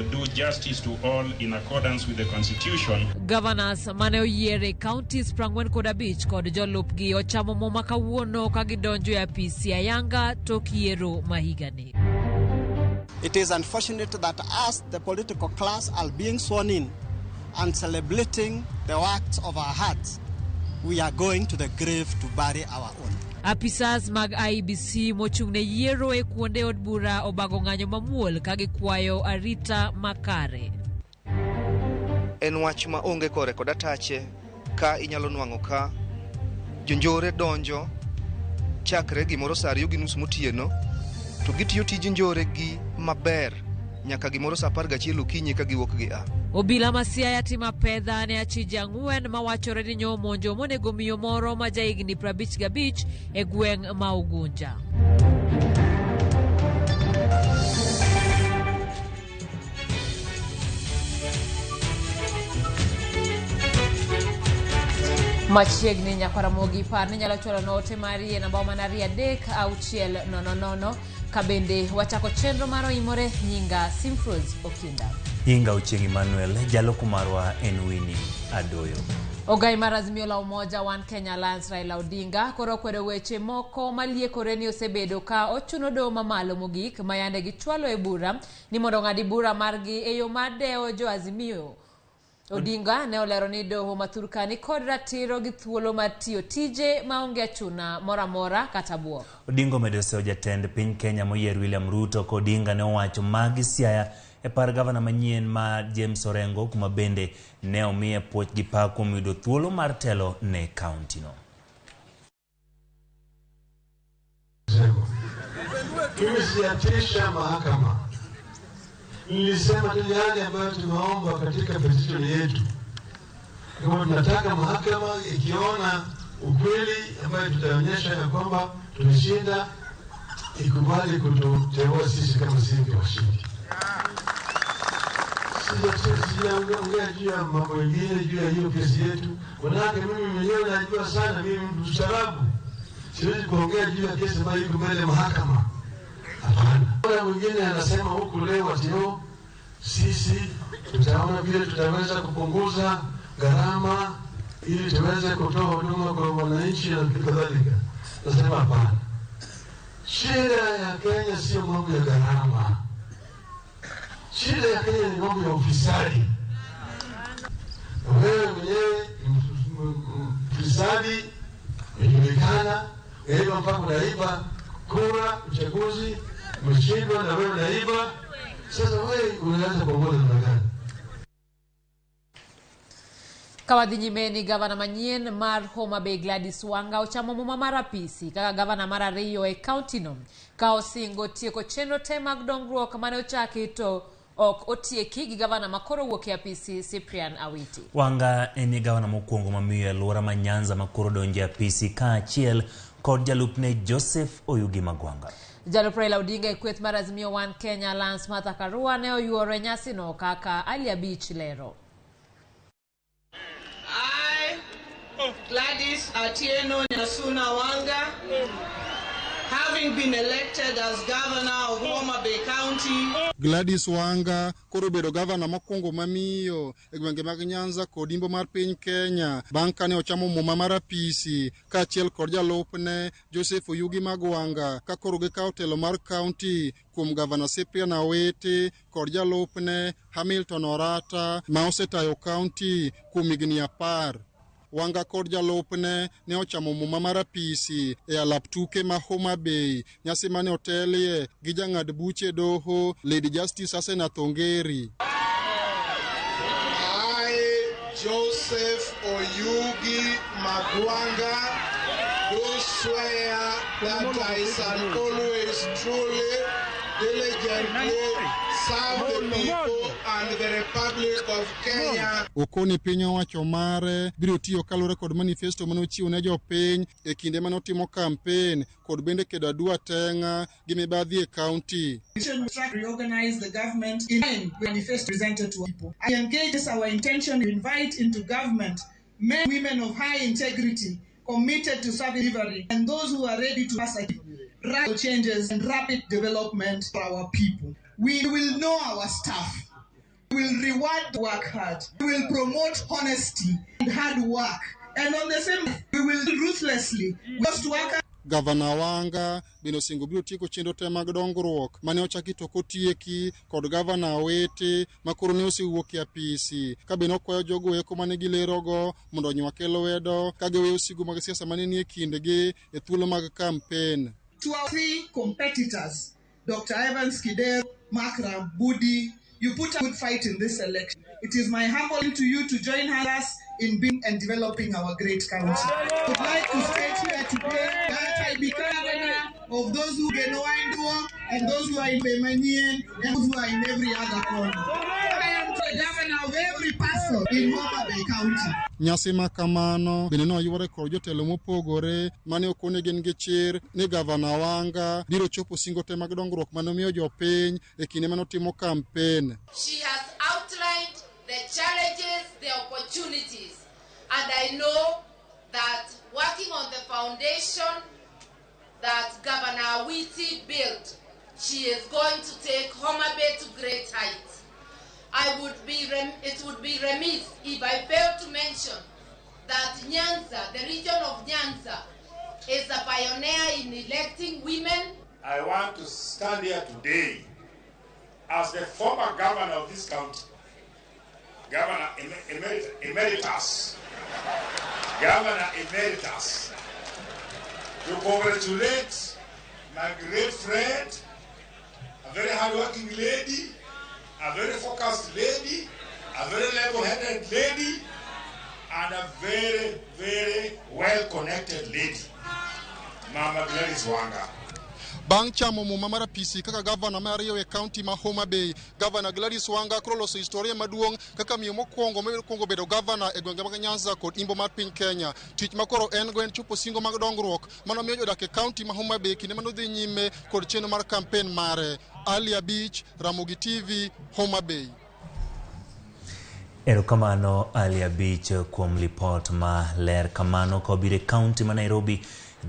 will do justice to all in accordance with the Constitution. Governors mane oyier e counties 45 kod jolupgi ochamo muma kawuono ka gidonjo e apisi ayanga tok yiero ma higani. It is unfortunate that us, the political class, are being sworn in and celebrating the works of our hearts. We are going to the grave to bury our own. Apisas mag IEBC mochung' ne yiero e kuonde od bura obago ng'anyo mamuol ka gikwayo arita makare. En wach ma onge kore kod atache ka inyalo nwang'o ka jonjore donjo chakre gimoro saa 2:30 motieno to gitiyo tij njore gi maber nyaka gimoro saa 11 okinyi ka giwuok gi a. Obila ma Siaya timo apedha ne achije ang'wen mawachore ni nyo omonjo monego miyo moro ma jahigni 55 e gweng' ma Ugunja. Machiegni nyakwar Ramogi par ni nyalo chwalo note mari e namba mana 23600 ka bende wachako chenro mar oimore nyinga Simfrose Okinda. Nyinga Ochieng' Emmanuel, jaloko marwa en Winnie Adoyo. Ogai mar Azimio la Umoja One Kenya Alliance Raila Odinga koro okwedo weche moko maliekore ni osebedo ka ochuno doho mamalo mogik ma yande gichwalo e bura ni mondo ong'adi bura margi e yo mar dewo jo Azimio. Odinga ne olero ni doho ma thurka ni kod ratiro gi thuolo mar tiyo tije maonge achuna moro amora kata buok. Odinga omedo seyo jatend piny Kenya moyier William Ruto ka Odinga ne owacho magi Siaya e par gavana manyien ma James Orengo kuma bende ne omiye puoch gi pak kuom yudo thuolo mar telo ne kaunti no. Mimi sijatisha mahakama, nilisema tu yale ambayo tumeomba katika petition yetu, kama tunataka mahakama ikiona ukweli ambayo tutaonyesha ya kwamba tulishinda, ikubali kututeua sisi kama sisi ndio washindi. Sijaongea juu ya mambo mengine juu ya hiyo kesi yetu, manake mimi mwenyewe najua sana, mimi mtu mstaarabu, siwezi kuongea juu ya kesi ambayo iko mbele mahakama. Hapana. Kuna mwingine anasema huku leo ati sisi tutaona vile tutaweza kupunguza gharama ili tuweze kutoa huduma kwa wananchi na kadhalika. Nasema hapana. Shida ya Kenya sio mambo ya gharama. Shida ya Kenya ni mambo ya ufisadi. Wewe mwenyewe mfisadi, umejulikana, unaiba mpaka unaiba kura, uchaguzi, umeshindwa na wewe unaiba. Sasa wewe unaweza kuongoza namna gani? Ka wadhi nyime ni gavana manyien mar Homa Bay Gladys Wanga ochamo muma mar apisi kaka gavana mar ariyo e kaunti no ka osingo tieko chenro te mag dongruok mane ochaki to ok otieki gi gavana makoro wuok e apisi Cyprian Awiti. Wanga en gavana mokwongo mamiyo e alwora ma Nyanza makoro donjo e apisi kaachiel kod jalupne Joseph Oyugi Magwanga. Jalup Raila Odinga e kweth mar Azimio One Kenya Alliance Martha Karua ne oyuoro e nyasino kaka Ali Abich lero. I, Gladys Atieno Nyasuna Wanga, having been elected as governor of Homa Bay County. Gladys Wanga koro obedo gavana mokwongo mamiyo e gwenge mag Nyanza kod imbo mar piny Kenya bang' kane ochamo muma mar apisi kaachiel kod jalupne Joseph Oyugi Magwanga ka koro gikawo telo mar kaunti kuom gavana Cyprian Awiti kod jalupne Hamilton Orata ma osetayo kaunti kuom higni 10. Wanga kod jalupne ne ochamo muma mar apisi e alap tuke ma Homa Bay, nyasi mane otelie gi jang'ad buche doho Lady Justice Asenath Ongeri. I, Joseph Oyugi Magwanga, do swear that I shall always truly, diligently serve the people and the Republic of Kenya. Okoni piny owacho mare biro tiyo kaluwore kod manifesto mane ochiwo ne jopiny e kinde mane otimo kampen kod bende kedo adua teng'a gi mibadhi e kaunti. Reorganize the government in line with manifesto presented to people. I engage our intention to invite into government men and women of high integrity, committed to service delivery, and those who are ready to pass radical changes and rapid development for our people. We will know our staff. We will reward work hard. We will promote honesty and hard work. And on the same, we will ruthlessly just work. Gavana Wanga bende osingo biro tieko chenro te mag dongruok mane ochaki to kotieki kod gavana Awiti ma koro ne osewuok e apisi ka bende okwayo jogo eko mane gilerogo mondo onywake lwedo ka giweyo sigu mag siasa mane nie kindgi e thuolo mag kampen. To our three competitors, Dr. Evans Kidero, Mark Rambudi, you put a good fight in this election. It is my humble to you to join us in building and developing our great county. I would like to state here today that I become governor of those who are in and those who are in Bemanien and those who are in every other corner. I am the governor of every person in Homa Bay County. Nyasi ma kamano bende ne oyuore kod jotelo mopogore mane okone gin gi chir ni gavana Wanga biro chopo singo te mag dongruok mane omiyo jopiny e kinde mane otimo kampen. She has outlined the challenges, the opportunities, and I know that working on the foundation that Governor Awiti built, she is going to take Homa Bay to great heights. It would be remiss if I failed to mention that Nyanza, the region of Nyanza, is a pioneer in electing women. I want to stand here today as the former governor of this county, Governor Emeritus, Governor Emeritus, to congratulate my great friend, a very hardworking lady, a very focused lady, a very level-headed lady, and a very, very well-connected lady, Mama Gladys Wanga. Bang' chamo muma mar apisi kaka gavana mar ariyo e kaunti ma Homa Bay, Gavana Gladys Wanga koro loso historia maduong' kaka miyo mokwongo mokwongo bedo gavana e gwenge mag Nyanza kod imbo mar piny Kenya. Tich ma koro en go en chopo singo mag dongruok mano miyo jodak e kaunti ma Homa Bay kinde manodhi nyime kod chenro mar kampen mare. Ali Abich, Ramogi TV, Homa Bay. Erokamano Ali Abich kuom lipot ma ler kamano. Ka wabiro e kaunti ma Nairobi,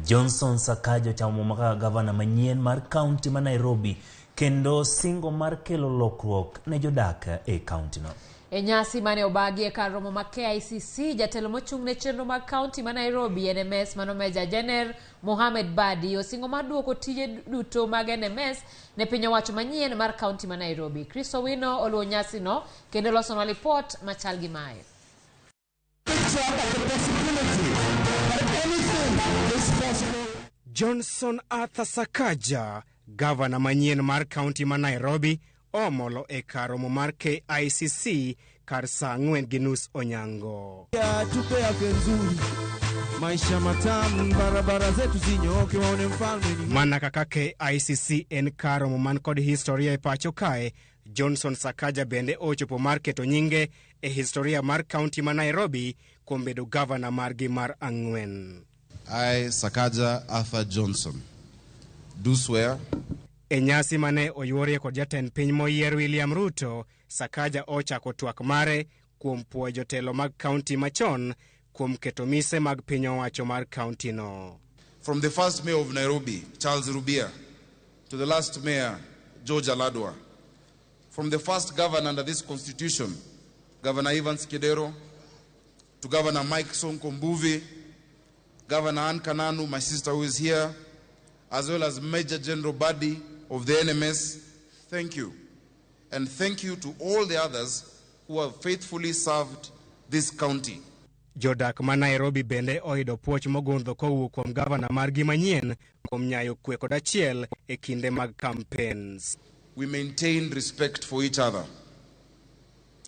Johnson Sakaja ochamo muma kaka gavana manyien mar kaunti ma Nairobi kendo singo mar kelo lokruok ne jodak e kauntino. E nyasi mane obagi e kar romo ma KICC, jatelo mochung' ne chenro mag kaunti ma Nairobi NMS mano Meja Jener Mohamed Badi osingo mar duoko tije duto mag NMS ne piny owacho manyien mar kaunti ma Nairobi. Chris Owino oluwo nyasino kendo losonwa lipot machal gi mae. Picture of the possibility that anything is possible. Johnson Arthur Sakaja, gavana manyien mar kaunti ma Nairobi, omolo e kar romo mar KICC kar saa 4:30 onyango. Tupe afya nzuri, maisha matamu, barabara zetu zinyooke, waone mfalme ni Mana kaka KICC en kar romo man kod historia e pacho kae, Johnson Sakaja bende ochopo mar keto nyinge e historia mar kaunti ma Nairobi kuom bedo gavana margi mar ang'wen. I, Sakaja Arthur Johnson, do swear E nyasi mane oyuorie kod jatend piny moyier William Ruto, Sakaja ochako twak mare kuom puoyo jotelo mag kaunti machon kuom keto mise mag piny owacho mar kauntino. From the first mayor of Nairobi, Charles Rubia, to the last mayor, George Aladwa, from the first governor under this constitution, Governor Evans Kidero, to Governor Mike Sonko Mbuvi, Governor Ann Kananu, my sister who is here, as well as Major General Badi of the NMS, thank you. And thank you to all the others who have faithfully served this county. Jodak ma Nairobi bende oyudo puoch mogundho kowuok kuom gavana margi manyien kuom nyayo kwe kod achiel e kinde mag campaigns. We maintained respect for each other,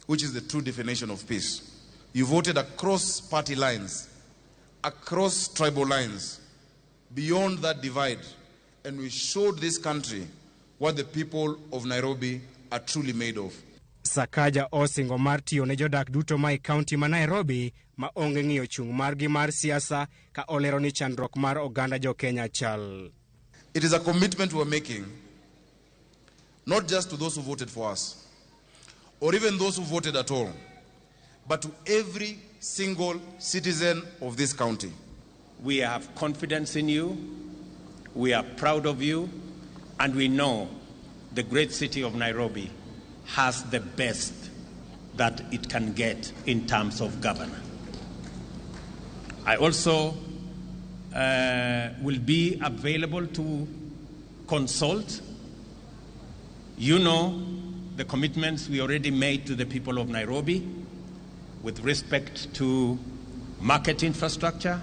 which is the true definition of peace. You voted across party lines, across tribal lines, beyond that divide, and we showed this country what the people of Nairobi are truly made of. Sakaja osingo mar tiyo ne jodak duto ma e kaunti ma Nairobi ma onge ng'iyo chung' margi mar siasa ka olero ni chandruok mar oganda jo Kenya chal. It is a commitment we're making, not just to those who voted for us, or even those who voted at all, but to every single citizen of this county. We have confidence in you, we are proud of you, and we know the great city of Nairobi has the best that it can get in terms of governor. I also will be available to consult. You know the commitments we already made to the people of Nairobi with respect to market infrastructure,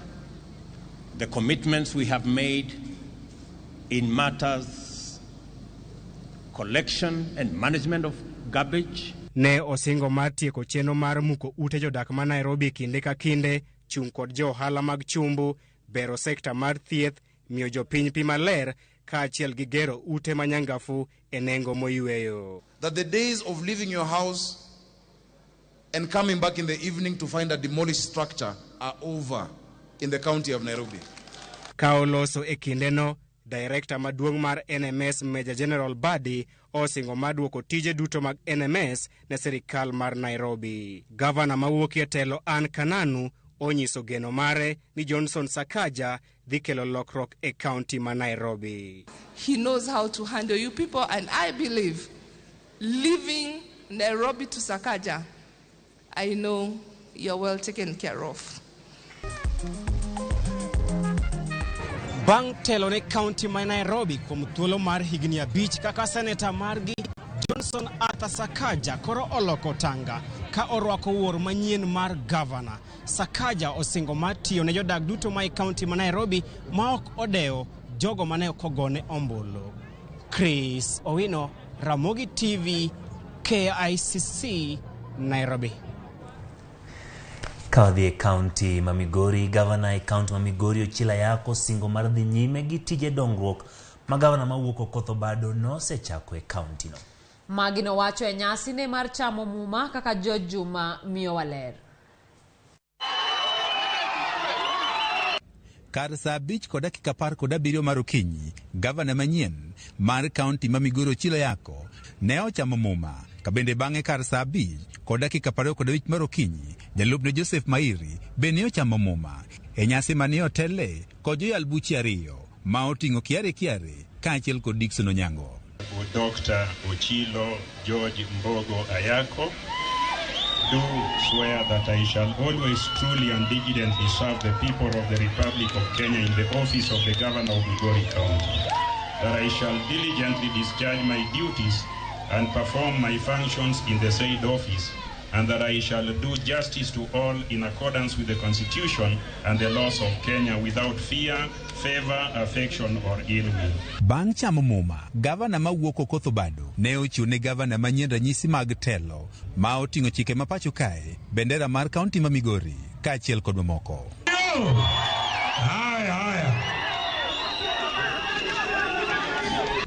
the commitments we have made in matters collection and management of garbage. Ne osingo mar tieko chenro mar muko ute jodak ma Nairobi kinde ka kinde, chung' kod jo ohala mag chumbu, bero sekta mar thieth, miyo jopiny pi maler, kaachiel gi gero ute manyangafu e nengo moyweyo. That the days of leaving your house and coming back in the evening to find a demolished structure are over in the county of Nairobi. Ka oloso e kindeno, Director maduong' mar NMS Major General Badi osingo mar duoko tije duto mag NMS ne sirikal mar Nairobi. Gavana mawuok e telo Ann Kananu onyiso geno mare ni Johnson Sakaja dhi kelo lokruok e kaunti ma Nairobi. He knows how to handle you people, and I believe leaving Nairobi to Sakaja, I know you're well taken care of. Bang' telo ne kaunti ma Nairobi kuom thuolo mar higni 5 kaka seneta margi, Johnson Arthur Sakaja koro oloko tanga ka orwako wuor manyien mar gavana. Sakaja osingo mar tiyo ne jodak duto ma e kaunti ma Nairobi ma ok odewo jogo mane ok ogone ombulu. Chris Owino, Ramogi TV, KICC, Nairobi. Ka wadhi e kaunti ma Migori, gavana e kaunti ma Migori Ochilo Ayako singo mar dhi nyime gi tije dongruok ma gavana mawuok Okoth Obado nosechako e kaunti no. Magi nowacho e nyasi ne mar chamo muma kaka George Juma miyowa ler. Kar saa 5:17 mar okinyi, gavana manyien mar kaunti ma Migori Ochilo Ayako ne ochamo muma, ka bende bang'e kar saa 5:25 mar okinyi, jalupne Joseph Mairi be ne ochamo muma e nyasi mane otele kod joyal buche 2 ma oting'o Kiare Kiare kaachiel kod Dickson Onyango. Dr. Ochilo George Mbogo Ayako, do swear that I shall always truly and diligently serve the people of the Republic of Kenya in the office of the Governor of Migori County, that I shall diligently discharge my duties and perform my functions in the said office, and that I shall do justice to all in accordance with the Constitution and the laws of Kenya without fear, favor, affection or ill will. Bang' chamo muma, gavana mawuok Okoth Obado ne ochiwo ne gavana manyien ranyisi mag telo ma oting'o chike ma pacho kae, bendera mar kaunti ma Migori kaachiel kod mamoko.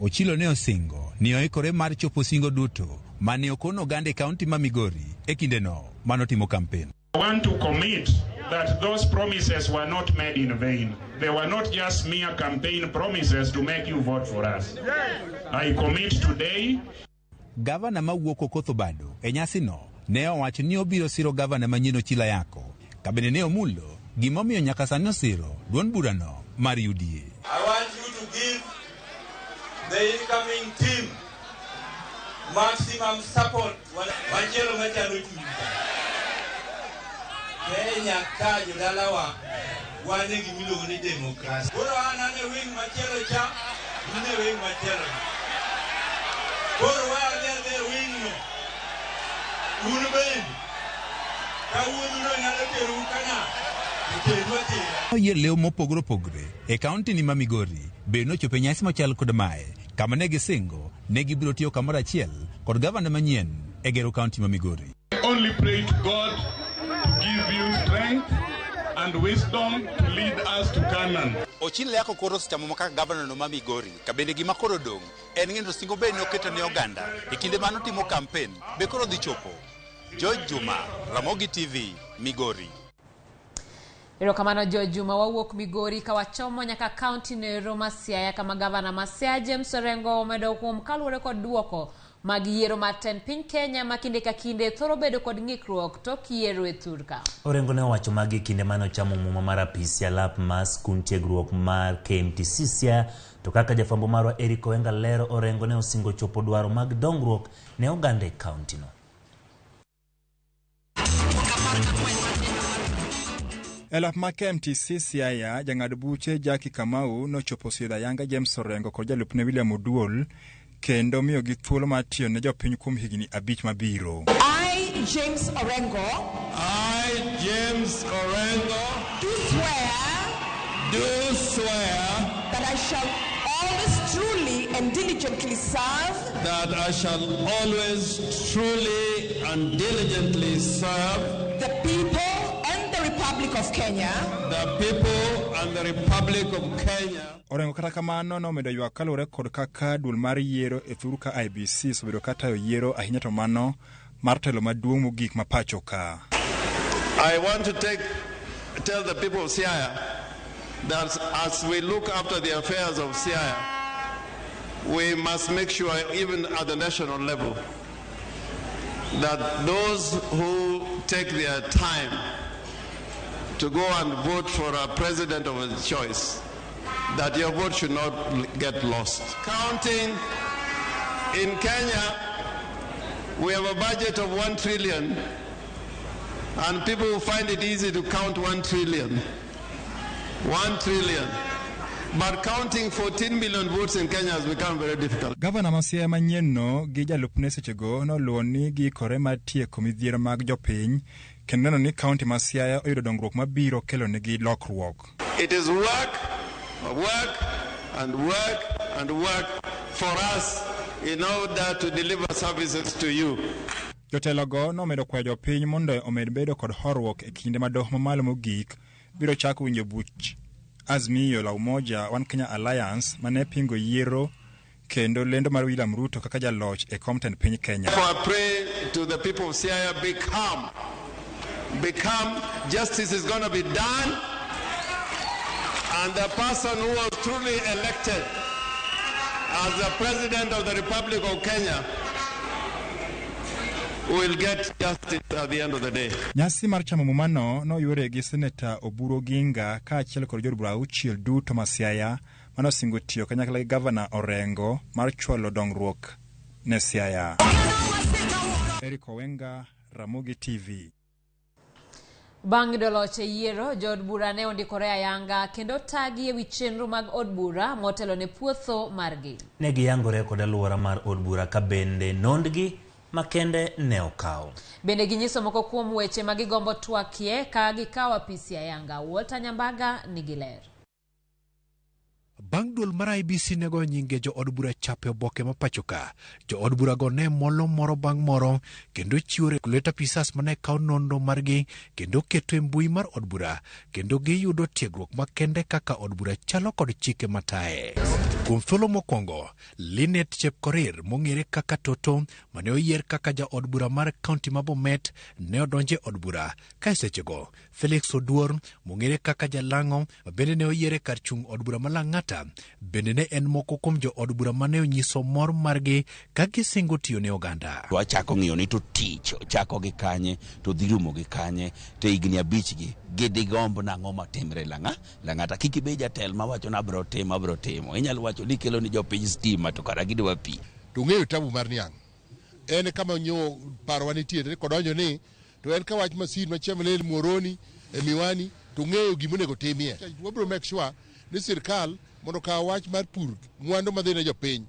Ochilo ne osingo ni oikore mar chopo singo duto mane okono oganda e kaunti ma Migori e kindeno manotimo kampen. I want to commit that those promises were not made in vain. They were not just mere campaign promises to make you vote for us. I commit today. Gavana mawuok Okoth Obado e nyasino ne owacho ni obiro siro gavana manyien Ochilo Ayako, ka bende ne omulo gimomiyo nyaka sani osiro duond burano mar UDA. I want you to give the incoming team maximum support. Machielo machalo chuny. Kenya ka jodalawa wan e gimiluongo ni demokrasi. Koro an e wing machielo cha, in e wing machielo. Koro wadhi adhi e wing no. Un bende ka wuodhuno nyalo terou kana, to teru atera. Oyie lew mopogore opogore e kaunti ni ma Migori be nochopo e nyasi machal kod mae, kama ne gisingo ne gibiro tiyo kamoro achiel kod gavana manyien e gero kaunti ma Migori. I only pray to God to give you strength and wisdom to lead us to Canaan. Ochilo Ayako koro osechamo kaka gavana no ma Migori, ka bende gima koro dong' en ng'eyo singo be noketo ne oganda e kinde mane otimo kampen be koro dhi chopo. George Juma, Ramogi TV, Migori. Erokamano George Juma. Wawuok Migori ka wachomo nyaka kaunti nero ma Siaya kama gavana ma Siaya James Orengo omedo kuom kaluwore kod duoko mag yiero mar tend piny Kenya ma kinde ka kinde thoro bedo kod ng'ikruok tok yiero e thurka. Orengo ne owacho magi e kinde mane ochamo muma mar apisi alap mar skund tiegruok mar KMTC Siaya, to kaka jafwambo marwa Eric Owenga lero, Orengo ne osingo chopo dwaro mag dongruok ne oganda e kaunti no. E lap ma KMTC Siaya, jang'ad buche Jackie Kamau nochopo sidho ayanga James Orengo kod jalupne William Oduol kendo miyogi thuolo mar tiyo ne jopiny kuom higni abich mabiro. I, James Orengo, I, James Orengo, do swear do swear that I shall always truly and diligently serve that I shall always truly and diligently serve the people and the Republic of Kenya the people and the Republic of Kenya. Orengo kata kamano nomedo ywak kaluwore kod kaka duol mar yiero e thur ka IEBC osebedo ka tayo yiero ahinya to mano mar telo maduong' mogik ma pacho ka. I want to tell the people of Siaya that as we look after the affairs of Siaya, we must make sure, even at the national level, that those who take their time to go and vote for a president of a choice, that your vote should not get lost. Counting in Kenya, we have a budget of 1 trillion, and people who find it easy to count 1 trillion. 1 trillion. But counting 14 million votes in Kenya has become very difficult. Gavana ma Siaya manyienno gi jalupne sechego noluwo ni giikore mar tieko midhiero mag jopiny kendo neno ni kaunti ma Siaya oyudo dongruok mabiro kelonegi lokruok. It is work, work, and work, and work for us in order to deliver services to you. Jotelogo nomedo kwayo jopiny mondo omed bedo kod horuok e kinde ma doho mamalo mogik biro chako winjo buch Azimio la Umoja One Kenya Alliance mane pingo yiero kendo lendo mar William Ruto kaka jaloch e kom tend piny Kenya. Therefore, I pray to the people of Siaya, be calm. Be calm. Justice is going to be done. And the person who was truly elected as the President of the Republic of Kenya will get justice at the end of the day. Nyasi mar chamo mumano noyuore gi Seneta Oburu Oginga kaachiel kod jood bura auchiel duto ma Siaya manosingo tiyo kanyakla gi Gavana Orengo mar chwalo dongruok ne Siaya. Eric Owenga, Ramogi TV. Bang' yudo loch e yiero, jood bura ne ondikore ayanga kendo tagi ewi chenro mag od bura motelo ne puotho margi. Ne giyangore kod alwora mar od bura ka bende nondgi makende ne okaw. Bende ginyiso moko kuom weche ma gigombo twakie ka gikawo apisi ayanga. Walter Nyambaga nigi ler. Bang' duol mar IEBC ne goyo nyinge jood bura chape oboke ma pacho ka, jood burago ne molo moro bang' moro kendo chiwo regulator apisas mane kawo nonro margi kendo keto e mbui mar od bura kendo giyudo tiegruok makende kaka od bura chalo kod chike mataye. Kuom thuolo mokwongo, Linet Chepkorir mong'ere kaka Toto mane oyier kaka jaod bura mar kaunti ma Bomet ne odonjo e od bura ka e sechego Felix Oduor mong'ere kaka Jalang'o ma bende ne oyier e kar chung' od bura ma Lang'ata bende ne en moko kuom jood bura mane onyiso mor margi ka gisingo tiyo ne oganda. To achako ng'iyo ni to tich chako gi kanye to dhi rumo gi kanye to higni abich gi gidigomb nang'o matimre Lang'ata. Kik ibed jatelo mawacho ni abro timo abro timo. Inyalo wacho ni ikelo ni jopiny stima to kara gidwa pi. To ung'eyo tabu mar niang'. En kama nyo parwa nitie kodonjo ni to en ka wach masin ma Chemelil Muhoroni e Miwani to ung'eyo gima onego timie. Wabiro make sure ni sirkal mondo okaw wach mar pur mwandu madhi ne jopiny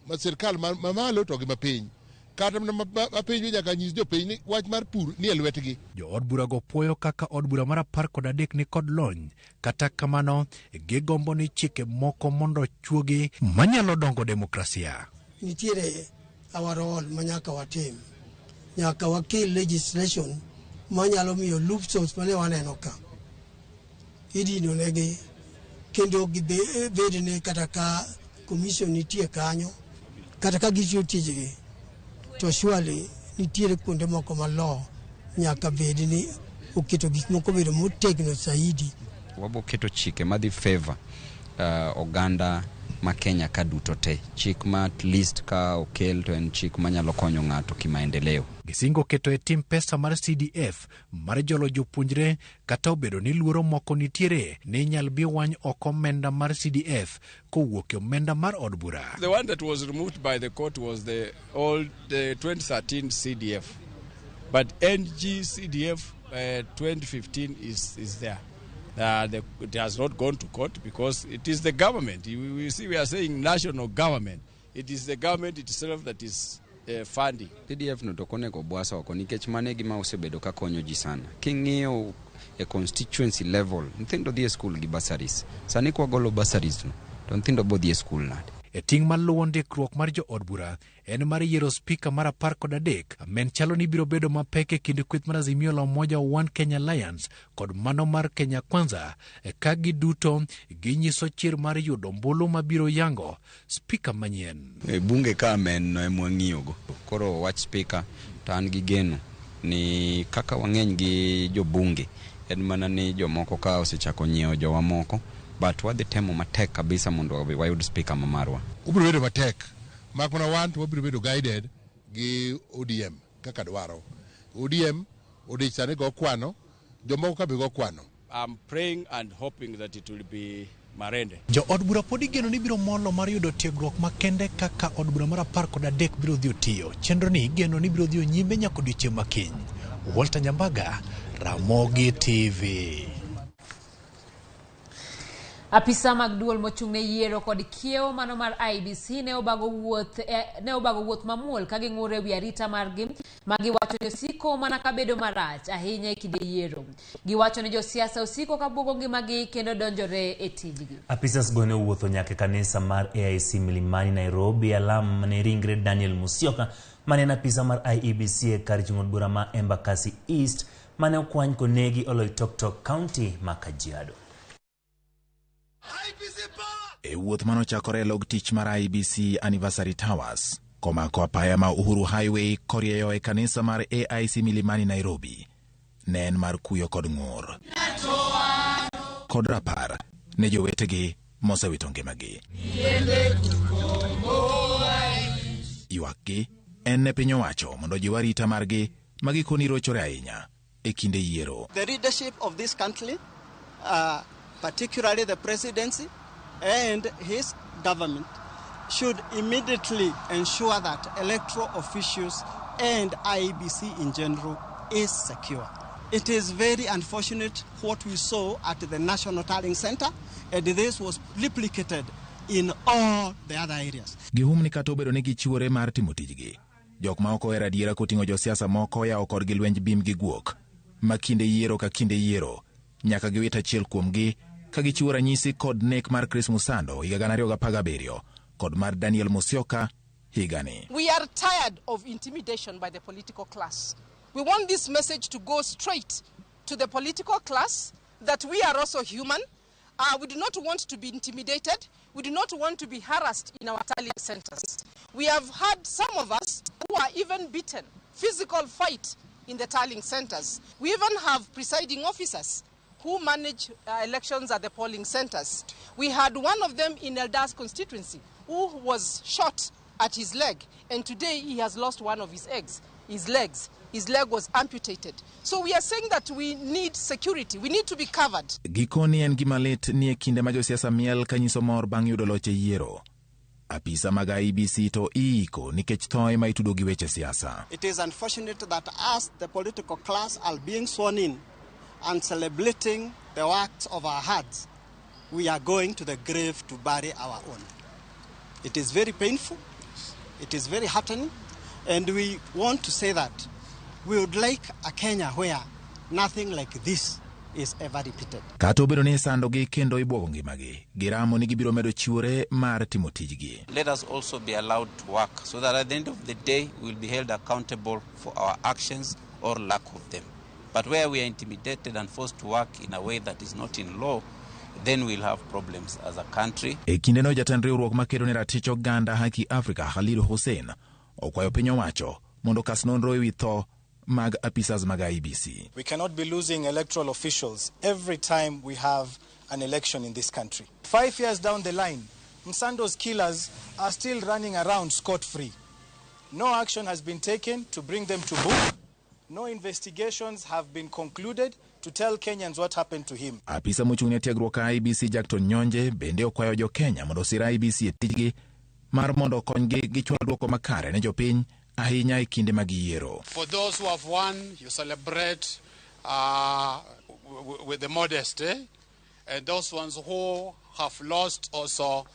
ma sirkal mamalo to gi mapiny. Kata mana mapiny nyaka nyis jopiny ni wach mar pur ni e lwetgi. Jood burago puoyo kaka od bura mar 13 ni kod lony, kata kamano gigombo ni chike moko mondo chuogi manyalo dongo demokrasia. Nitiere our role ma nyaka watim. Nyaka wakel legislation manyalo miyo loopholes mane waneno ka idino negi kendo gibed kata ka commission nitie kanyo kata ka gitiyo tijgi to surely nitiere kuonde moko ma law nyaka bed ni oketo gik moko bedo motegno zaidi. Wabo keto chike madhi favor oganda ma Kenya ka duto te. Chik ma at least ka okel to en chik manyalo konyo ng'ato kimaendeleo. Gisingo keto e tim pesa mar CDF mar jolo jopuonjre kata obedo ni luoro moko nitiere ni inyal bi wany oko omenda mar CDF kowuok e omenda mar od bura. The one that was removed by the court was the old the 2013 CDF. But NG CDF 2015 is there. It has not gone to court because it is the government. You see, we are saying national government. It is the government itself that is funding. TDF no to ok onego bwas oko nikech mano e gima osebedo ka konyo ji sana. King'iyo e constituency level, nyithindo dhi e school gi bursaries. Sani kwagolo bursaries no, to nyithindo bo dhi e school nade? E ting' maluwo ndikruok mar jood bura en mar yiero spika mar 13 men chalo ni biro bedo mapek e kind kweth mar Azimio la Umoja One Kenya Alliance kod mano mar Kenya Kwanza ka giduto ginyiso chir mar yudo ombulu mabiro yango spika manyien. E bunge ka men no ema wang'iyogo. Koro wach spika to an gi geno ni kaka wang'eny gi jobunge en mana ni jomoko ka osechako nyiewo jowa moko, but wadhi temo matek kabisa mondo wayud spika ma marwa. Obiro bedo matek mak mana wan to wabiro bedo guided gi ODM kaka dwaro. ODM odich sani go kwano, jomoko ka be go kwano. I'm praying and hoping that it will be Marende. Jo od bura pod igeno ni biro molo mar yudo tiegruok makende kaka od bura mar 13 biro dhi tiyo. Chenro ni igeno ni biro dhi nyime nyaka odiechieng' ma kiny. Walter Nyambaga, Ramogi TV. Apisa mag duol mochung' ne yiero kod kiewo mano mar IEBC ne obago wuoth mamuol ka ging'ur e wi arita margi ma giwacho ni osiko mana kabedo marach ahinya e kinde yiero. Giwacho ni josiasa osiko ka buogo ngimagi kendo donjore e tijgi. Apisas go ne owuotho nyaka e kanisa mar AIC Milimani Nairobi alam ne ringre Daniel Musyoka mane en apisa mar IEBC e kar chung' od bura ma Embakasi East mane okwany konegi Oloitoktok County ma Kajiado. E wuoth manochakore e log tich mar IEBC Anniversary Towers komako apaya ma Uhuru Highway korieyo e kanisa mar AIC Milimani Nairobi ne en mar kuyo kod ng'ur kod rapar ne jowetegi mosewito ngimagi. Ywakgi en ne piny owacho mondo ojiw arita margi ma gikoni rochore ahinya e kinde yiero. The leadership of this country, particularly the presidency and his government, should immediately ensure that electoral officials and IEBC in general is secure. It is very unfortunate what we saw at the National Tallying Center, and this was replicated in all the other areas. Gihum ni kata obedo ni gichiwore mar timo tijgi, jok ma ok ohero adiera koting'o josiasa moko yawo kodgi lwenj bim gi guok ma kinde yiero ka kinde yiero nyaka giwit achiel kuomgi ka gichiwo ranyisi kod nek mar Chris Musando higa 2017 kod mar Daniel Musyoka higani. We are tired of intimidation by the political class. We want this message to go straight to the political class that we are also human. We do not want to be intimidated. We do not want to be harassed in our tallying centers. We have had some of us who are even beaten, physical fight in the tallying centers. We even have presiding officers who manage elections at the polling centers. We had one of them in Eldas constituency who was shot at his leg, and today he has lost one of his legs. His leg was amputated. So we are saying that we need security. We need to be covered. Gikoni en gima lit ni e kinde ma josiasa miel kanyiso mor bang' yudo loch e yiero. Apisa mag IEBC to iiko nikech thoe ma itudo gi weche siasa. It is unfortunate that as the political class are being sworn in and celebrating the works of our hearts, we are going to the grave to bury our own. It is very painful, it is very heartening, and we want to say that we would like a Kenya where nothing like this is ever repeated. Kata obedo ni isandogi kendo ibwogo ngimagi, giramo ni gibiro medo chiwore mar timo tijgi. Let us also be allowed to work so that at the end of the day we will be held accountable for our actions or lack of them. But where we are intimidated and forced to work in a way that is not in law, then we'll have problems as a country. E kindeno jatend riwruok makedo ne ratich oganda Haki Africa Khalid Hussein okwayo piny owacho mondo kas nonro ewi tho mag apisas mag IEBC. We cannot be losing electoral officials every time we have an election in this country. 5 years down the line, Msando's killers are still running around scot-free. No action has been taken to bring them to book. No investigations have been concluded to tell Kenyans what happened to him. Apisa mochung' ne tiegruok ka IEBC Jackton Nyonje bende okwayo jo Kenya mondo osir IEBC e tijgi mar mondo okonygi gichwal dwoko makare ne jopiny ahinya e kinde mag yiero. For those who have won, you celebrate with the modesty, and those ones who have lost also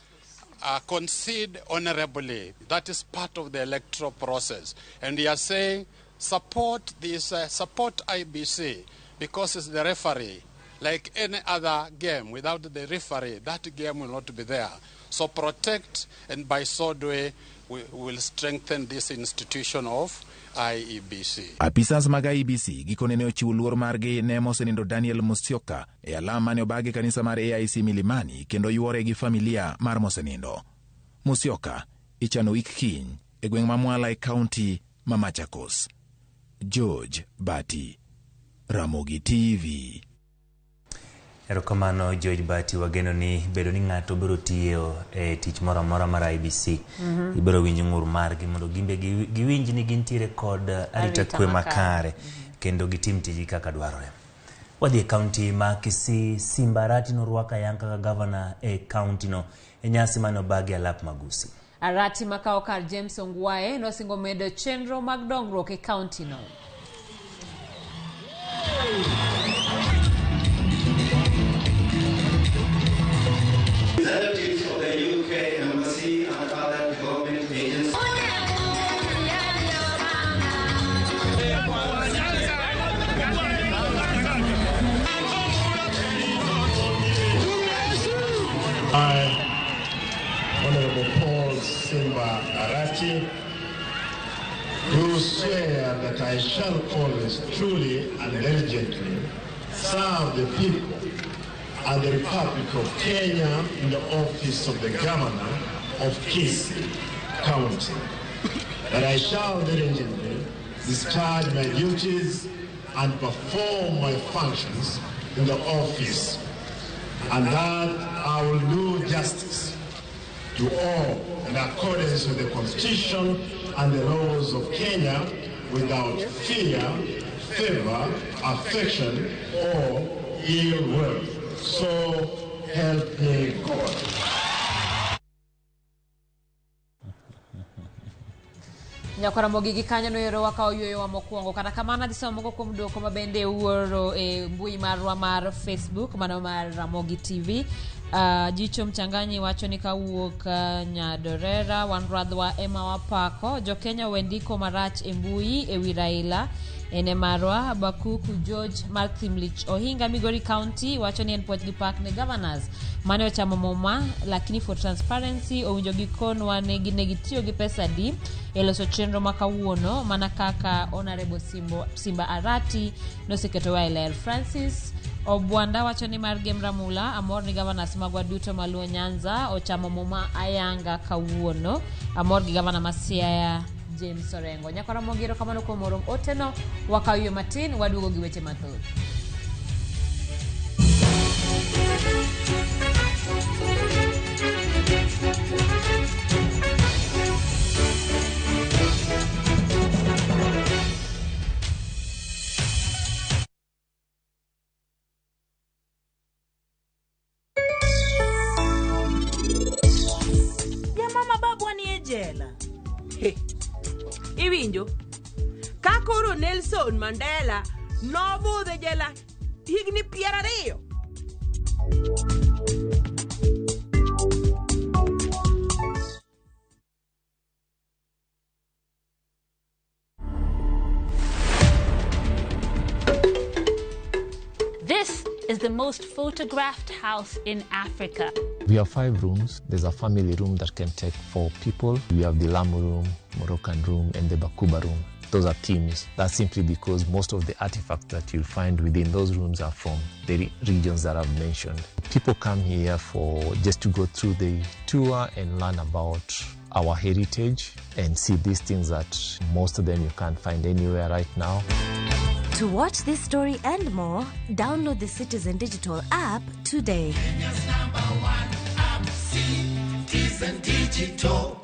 concede honorably. That is part of the electoral process. And we are saying support this, support IEBC, because it's the referee. Like any other game, without the referee, that game will not be there. So protect, and by so doing, we will strengthen this institution of IEBC. Apisas mag IEBC gikone ne ochiwo luor margi ne mosenindo Daniel Musyoka e alam mane obagi kanisa mar AIC Milimani kendo yuore gi familia mar mosenindo. Musyoka ichano wik kiny e gweng' ma Mwala e kaunti ma Machakos. George Bati, Ramogi TV. Erokamano George Bati, wageno ni bedo ni ng'ato biro tiyo e tich moro amora mar IEBC. Ibiro winjo ng'ur margi mondo gimbe giwinj ni gintiere kod arita kwe makare kendo gitim tijgi kaka dwarore. Wadhi e kaunti ma Kisii. Simba Arati norwako ayanga kaka gavana e kaunti no e nyasi mane obagi alap Magusi. Arati makawo kar James Ongwae nosingo medo chenro mag dongruok e kaunti no. Representatives of the UK Embassy and other government agencies. I, Honorable Paul Simba Arati, do swear that I shall always truly and diligently serve the people and the Republic of Kenya in the office of the Governor of Kisii County, that I shall diligently discharge my duties and perform my functions in the office, and that I will do justice to all in accordance with the Constitution and the laws of Kenya without fear, favor, affection, or ill will. So help me God. Nyakwara Mogigi kanyo noero wakawo yueyowa mokwongo. Kata kamano adhi somo moko kuom duoko ma bende uoro e mbui marwa mar Facebook, mano mar Ramogi TV. Jicho Mchanganyi wacho ni kawuok Nyadorera, wan Radhwa ema wapako. Jokenya we ndiko marach e mbui e wi Raila. Ene marwa Bakuku George mar Thimlich Ohinga Migori County wacho ni en puoch gi pak ne governors mane ochamo muma, lakini for transparency owinjo gikonwa ne gitiyo gi pesa di e loso chenro ma kawuono mana kaka Honorable Simba Arati noseketowa e ler. Francis Obwanda wacho ni mar Gem Ramula, amor ni governors magwa duto maluo Nyanza ochamo muma ayanga kawuono. Amor gi governor ma Siaya James Orengo. Nyakwara Mogi, erokamano kuom oro oteno. Wakaw ywe matin, waduogo gi weche mathoth. Jamama babwa ni e jela. He. Iwinjo? Ka koro Nelson Mandela nobudho e jela higni 20. This is the most photographed house in Africa. We have 5 rooms. There's a family room that can take 4 people. We have the Lamu room, Moroccan room, and the Bakuba room. Those are themes. That's simply because most of the artifacts that you'll find within those rooms are from the regions that I've mentioned. People come here for just to go through the tour and learn about our heritage and see these things that most of them you can't find anywhere right now. To watch this story and more, download the Citizen Digital app today. Kenya's #1 app, Citizen Digital.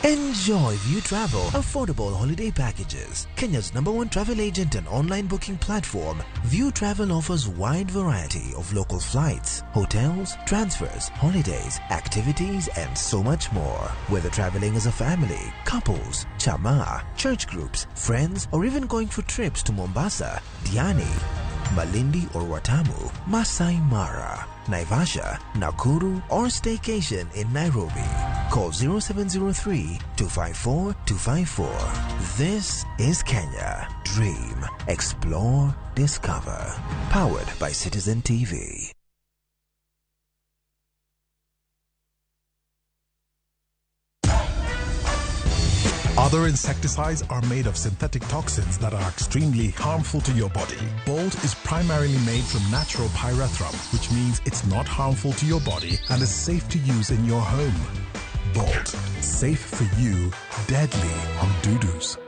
Enjoy View Travel affordable holiday packages. Kenya's number one travel agent and online booking platform, View Travel offers wide variety of local flights, hotels, transfers, holidays, activities, and so much more. Whether traveling as a family, couples, chama, church groups, friends, or even going for trips to Mombasa, Diani, Malindi or Watamu, Masai Mara, Naivasha, Nakuru, or staycation in Nairobi. Call 0703 254 254. This is Kenya. Dream, explore, discover. Powered by Citizen TV. Other insecticides are made of synthetic toxins that are extremely harmful to your body. Bolt is primarily made from natural pyrethrum, which means it's not harmful to your body and is safe to use in your home. Bolt, safe for you, deadly on dudus.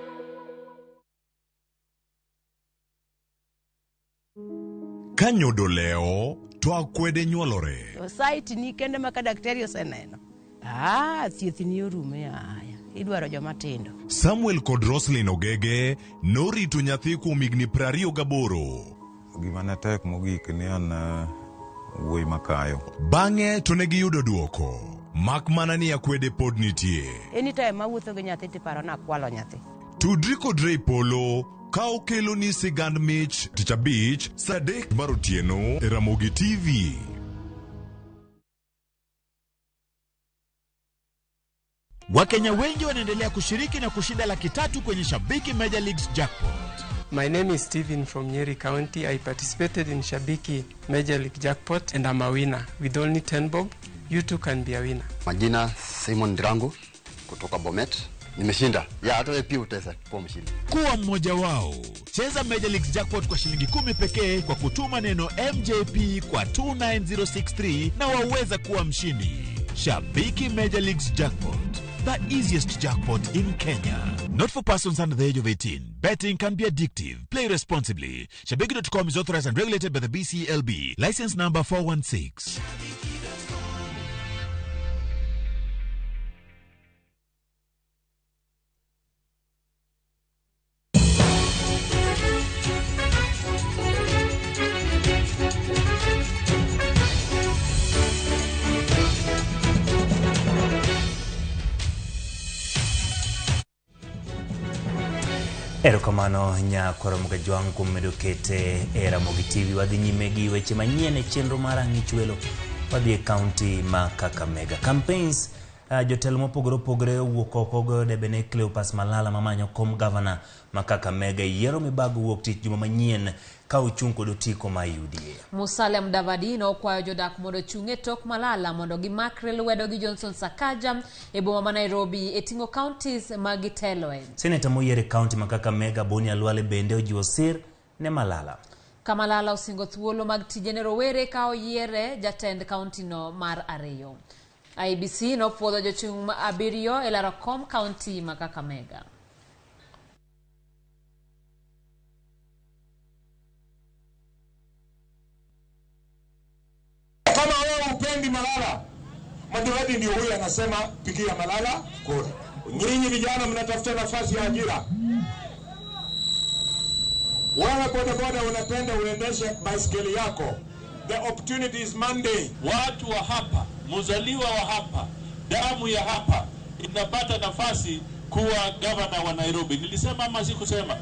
Ka nyodo lewo to akwede nyuolore. Site ni kende ma ka daktari oseneno. Ah, thieth ni orumo yaya. Idwaro joma tindo. Samuel kod Roslyn Ogege norito nyathi kuom higni 28. Gima ne tek mogik ni an wuoyi makayo. Bang'e to ne giyudo duoko. Mak mana ni akwede pod nitie. Anytime mawuotho gi nyathi tiparo ni akwalo nyathi. Tudri kod Ray Polo ka okeloni sigand mich tich abich saa 3 mar otieno e Ramogi TV. Wakenya wengi wanaendelea kushiriki na kushinda 300,000 kwenye Shabiki Major Leagues Jackpot. My name is Steven from Nyeri County. I participated in Shabiki Major League Jackpot and I'm a winner. With only 10 bob, you too can be a winner. Majina Simon Drango kutoka Bomet. Nimeshinda. Ya hata wewe pia utaweza kuwa mshindi. Kuwa mmoja wao. Cheza Major Leagues Jackpot kwa shilingi 10 pekee kwa kutuma neno MJP kwa 29063 na waweza kuwa mshindi. Shabiki Major Leagues Jackpot, the easiest jackpot in Kenya. Not for persons under the age of 18. Betting can be addictive. Play responsibly. Shabiki.com is authorized and regulated by the BCLB. License number 416. Erokamano nyakwaro Mugajwang' kuom medo kete e Ramogi TV. Wadhi nyime gi weche manyien e chenro mar Ang'ich Welo. Wadhi e kaunti ma Kakamega. Campaigns jotelo mopogore opogore owuok oko goyo debe ne Cleopas Malala mamanyo kom gavana ma Kakamega e yiero mibago wuok tich juma manyien ka ochung' kod otiko ma UDA. Musalia Mudavadi nokwayo jodak mondo ochung' e tok Malala mondo gimakre lwedo gi Johnson Sakaja e boma ma Nairobi e ting'o counties ma giteloe. Seneta moyier e kaunti ma Kakamega Boni Khalwale bende ojiwo sir ne Malala. Ka Malala osingo thuolo mag tije ne rowere ka oyiere jatend kauntino mar 2. IEBC nopuodho jochung' 7 e laro kom kaunti ma Kakamega. Kama wewe upendi Malala, Mudavadi ndio huyo anasema pigia Malala kura. Nyinyi vijana mnatafuta nafasi ya ajira. Wewe bodaboda unapenda uendeshe baiskeli yako. The opportunity is Monday. Watu wa hapa, mzaliwa wa hapa, damu ya hapa inapata nafasi kuwa gavana wa Nairobi. Nilisema ama sikusema?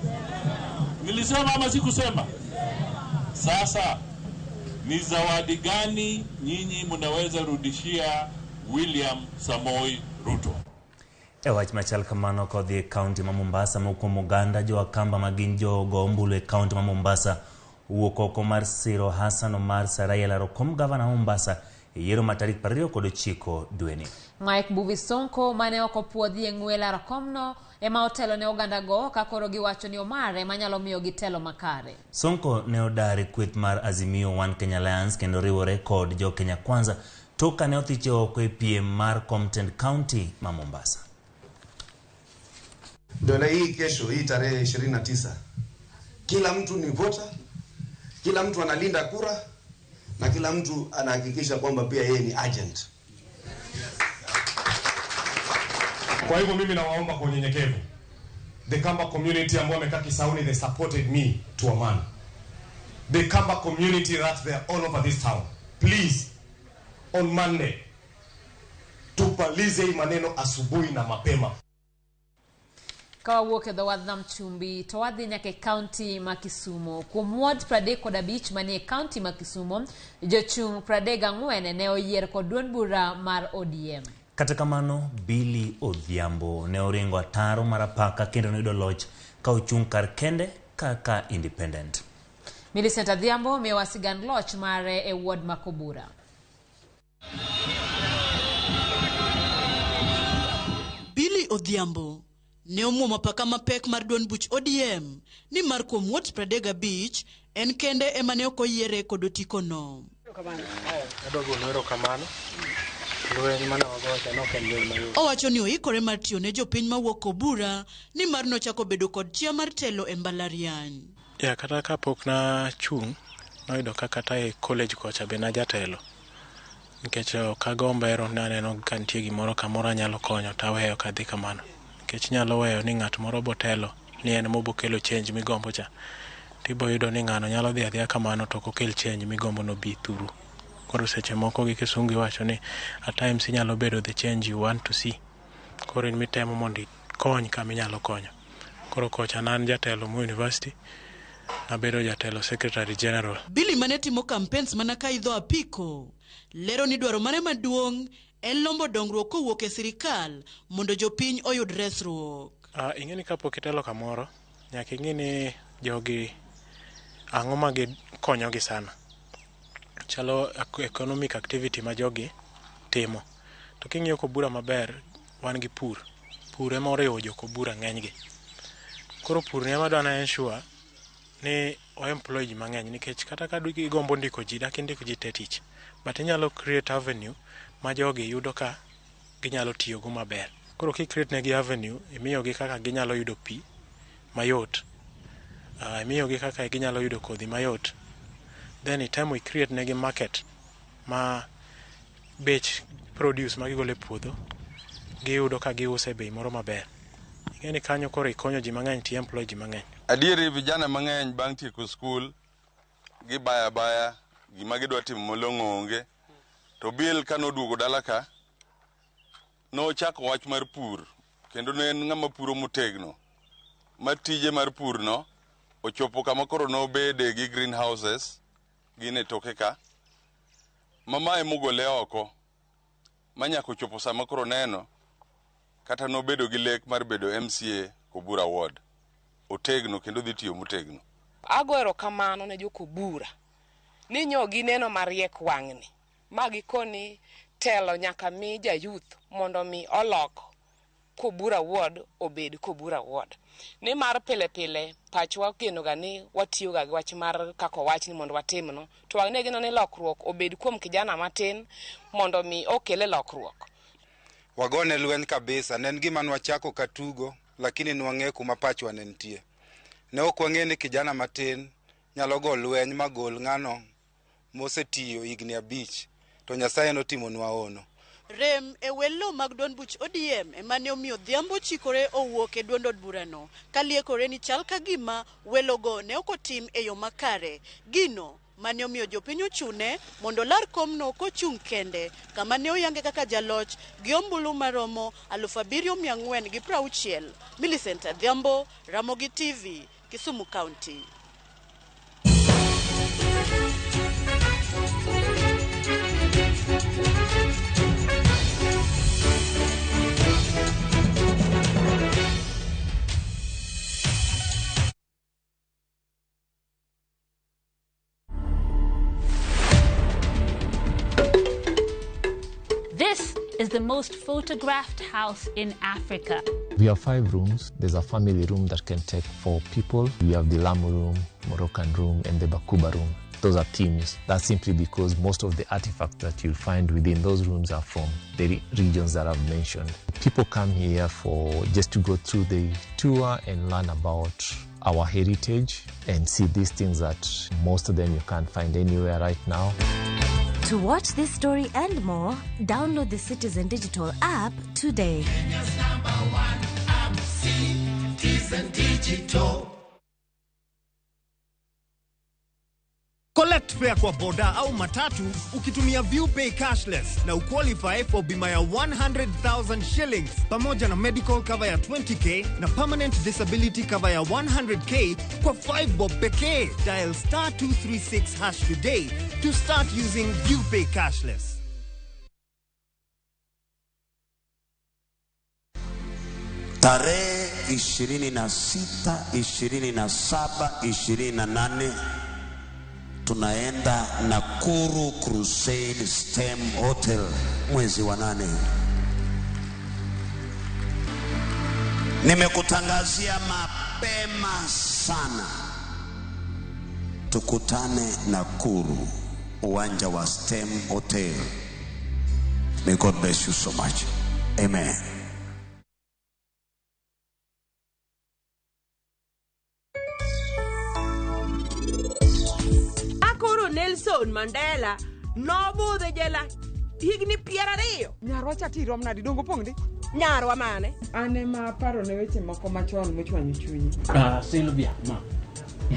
Nilisema ama sikusema? Sasa ni zawadi gani nyinyi mnaweza rudishia William Samoei Ruto? E wach machal kamano kodhi e kaunti ma Mombasa mokuom oganda jo Akamba ma gin jogo ombulu e kaunti ma Mombasa owuok oko mar siro Hassan Omar Sarai e laro kom gavana Mombasa e yiero ma tarik 29 dweni. Mike Mbuvi Sonko mane ok opuodhi e ng'we laro komno ema otelo ne ogandago ka koro giwacho ni Omar ema nyalo miyogi telo makare. Sonko ne odar e kweth mar Azimio One Kenya Alliance kendo riwore kod jo Kenya Kwanza tok kane othiche oko e piem mar kom tend kaunti ma Mombasa. Dola hii kesho hii tarehe 29, kila mtu ni voter, kila mtu analinda kura na kila mtu anahakikisha kwamba pia yeye ni agent. Kwa hivyo mimi nawaomba kwa unyenyekevu, the Kamba community ambao wamekaa Kisauni, they supported me to a man. The Kamba community that they are all over this town, please, on Monday tupalize hii maneno asubuhi na mapema. Ka wawuok e dho wadh nam chumbi to wadhi nyaka e kaunti ma Kisumu. Kuom ward 35 manie kaunti ma Kisumu, jochung' 34 ne oyier kod duond bura mar ODM. Kata kamano, Billy Odhiambo ne oringo ataro mar apaka kendo noyudo loch ka ochung' kar kende kaka independent. Millicent Adhiambo miyowa sigand loch mare e ward ma Kobura. Billy Odhiambo ne omuomo apaka mapek mar duond buch ODM nimar kuom wards 35 en kende ema ne ok oyiere kod otikono. Adwa golo erokamano. Lweny mane wagoyo cha ne ok en lweny mayot. Owacho ni oikore mar tiyo ne jopiny mawuok Kobura nimar nochako bedo kod chia mar telo e mbalariany. Ya kata kapok nachung', noyudo ka kata e college kocha be najatelo. Nikech ok agomb hero ni aneno ka nitie gimoro kamoro anyalo konyo taweyo kadhi kamano. Nikech inyalo weyo ni ng'at moro botelo ni en mobokelo change migombo cha. Tiboyudo ni ng'ano nyalo dhi adhiya kamano to ok okel change migombo nobi thuru. Koro seche moko gi kisungu iwacho ni at times inyalo bedo the change you want to see. Koro in mitemo mondo ikony kama inyalo konyo. Koro kocha ne an jatelo mo university, nabedo jatelo secretary general. Billy mane timo campaigns mana ka idho apiko, lero ni dwaro mare maduong' en lombo dongruok kowuok e sirikal mondo jopiny oyud resruok. Ing'e ni kapok itelo kamoro, nyaka ing'e ni jogi ang'o ma gikonyogi sana. Chalo economic activity ma jogi timo. To king'iyo Kobura maber, wan gi pur. Pur ema oriwo jo Kobura ng'enygi. Koro pur ni ema dwa na ensure ni o employ ji mang'eny nikech kata ka igombo ndiko ji, dak indiko ji te tich. But inyalo create avenue ma jogi yudo ka ginyalo tiyogo maber. Koro ki create negi avenue, imiyogi kaka ginyalo yudo pi mayot. Imiyogi kaka ginyalo yudo kodhi mayot. Then itemo i create negi market ma bech produce ma gigolo e puodho giyudo ka giuso e bei moro maber. Ing'e ni kanyo koro ikonyo ji mang'eny ti employ ji mang'eny. Adieri vijana mang'eny bang' tieko skul gibaya baya gima gidwa timo malong'o onge. To Bill kanoduogo dala ka nochako wach mar pur kendo ne en ng'ama puro motegno ma tije mar pur no ochopo kama koro nobede gi greenhouses gin e toke ka ma mae mogole oko ma nyaka ochopo sama koro neno kata nobedo gi lek mar bedo MCA Kobura Ward. Otegno kendo dhi tiyo motegno. Ago erokamano ne jo Kobura ni nyo gineno mariek wang'ni ma gikoni telo nyaka mi ja youth mondo mi olok Kobura Ward obed Kobura Ward. Nimar pile pile pachwa geno ga ni watiyo ga gi wach mar kaka owach ni mondo watimno to wang'ne geno ni lokruok obed kuom kijana matin mondo mi okele lokruok. Wagone lweny kabisa, ne en gima nwachako ka tugo, lakini nwang'e kuma pachwa ne nitie. Ne ok wang'e ni kijana matin nyalo go lweny magol ng'ano mosetiyo higni 5, to Nyasaye notimonwa hono. Rem e welo mag duond buch ODM ema ne omiyo Odhiambo chikore owuok e duond od burano kaliekore ni chal ka gima welogo ne ok otim e yo makare. Gino mane omiyo jopiny ochune mondo olar komno kochung' kende kama ne oyange kaka jaloch gi ombulu maromo 7460. Millicent Adhiambo, Ramogi TV, Kisumu County. This is the most photographed house in Africa. We have 5 rooms. There's a family room that can take 4 people. We have the Lamu room, Moroccan room, and the Bakuba room. Those are themes. That's simply because most of the artifacts that you'll find within those rooms are from the regions that I've mentioned. People come here for just to go through the tour and learn about our heritage and see these things that most of them you can't find anywhere right now. To watch this story and more, download the Citizen Digital app today. Kenya's number number one app, Citizen Digital. Collect fare kwa boda au matatu ukitumia ViewPay cashless na uqualify for bima ya 100,000 shillings pamoja na medical cover ya 20K na permanent disability cover ya 100K kwa 5 bob pekee. Dial star 236 hash today to start using ViewPay cashless. Tarehe 26, 27, 28 tunaenda Nakuru Crusade Stem Hotel mwezi wa 8. Nimekutangazia mapema sana, tukutane Nakuru, uwanja wa Stem Hotel. May God bless you so much. Amen. Akoro Nelson Mandela nobudho e jela higni 20. Nyarwa cha tirom nadi dongo pong' di? Nyarwa mane? An ema aparo ne weche moko machon mochwanyo chunyi. Sylvia, ma.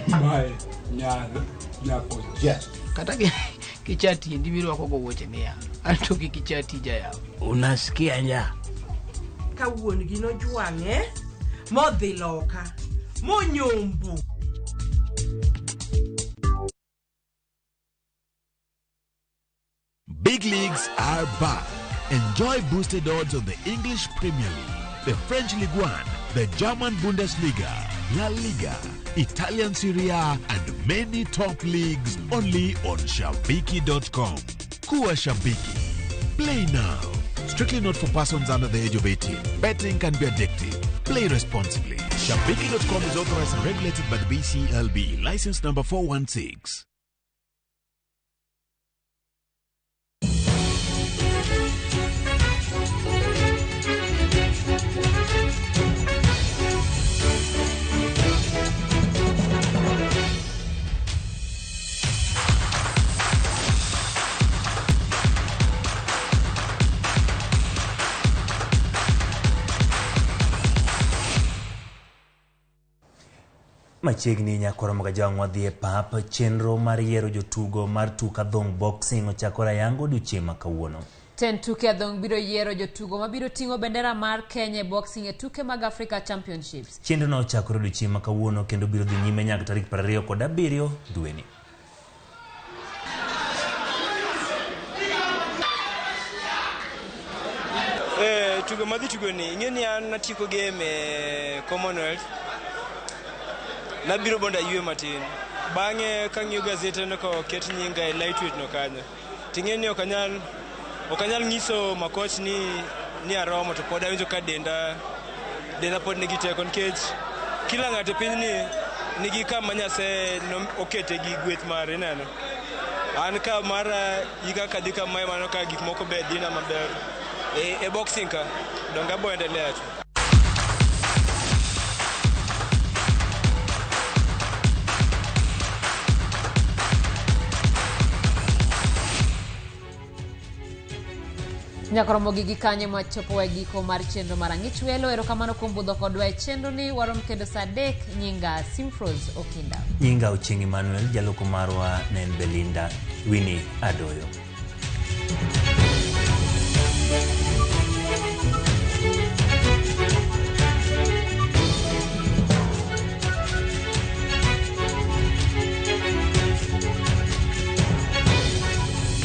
Mae nyar nyako Jeff. Kata kichati endi mirwako go wuoche niya, anto kik ichati jayaw. Unasikia njaa? Ka wuon gi nojwang'e modhi loka monyombo. Big leagues are back. Enjoy boosted odds on the English Premier League, the French Ligue 1, the German Bundesliga, La Liga, Italian Serie A, and many top leagues only on Shabiki.com. Kuwa Shabiki. Play now. Strictly not for persons under the age of 18. Betting can be addictive. Play responsibly. Shabiki.com is authorized and regulated by the BCLB. License number 416. Machiegni nyakoro Mogajwang' wadhi e pap, chenro mar yiero jotugo mar tuk adhong' boxing ochakore ayanga odiochieng' ma kawuono. Ten tuke adhong' biro yiero jotugo mabiro ting'o bendera mar Kenya e boxing e tuke mag Africa Championships. Chenro no ochakore odiochieng' ma kawuono kendo biro dhi nyime nyaka tarik 27 dweni. Tugo madhi tugo ni, ing'e ni an natieko game e Commonwealth. Nabiro bonda ywe matin. Bang'e kang'iyo gazete no koket nyinga e lightweight no kanyo. Ting'e ni ok anyal ng'iso makoch ni aromo to pod awinjo ka denda pod nigi teko nikech kila ng'ato e piny ni nigi kama Nyasaye okete gi gweth mare ineno. An ka mara higa kadhi kamae mano ka gik moko be dhina maber. E boxing ka donge abo endelea tu. Nyakoromo gigi kanye mwachopo e giko mar chenro mar Ang'ich Welo. Erokamano kuom budho kodwa e chenro ni. Warom kendo saa 3. Nyinga Simfros Okinda. Nyinga Ochieng' Emmanuel, jaloko marwa ne en Belinda Winnie Adoyo.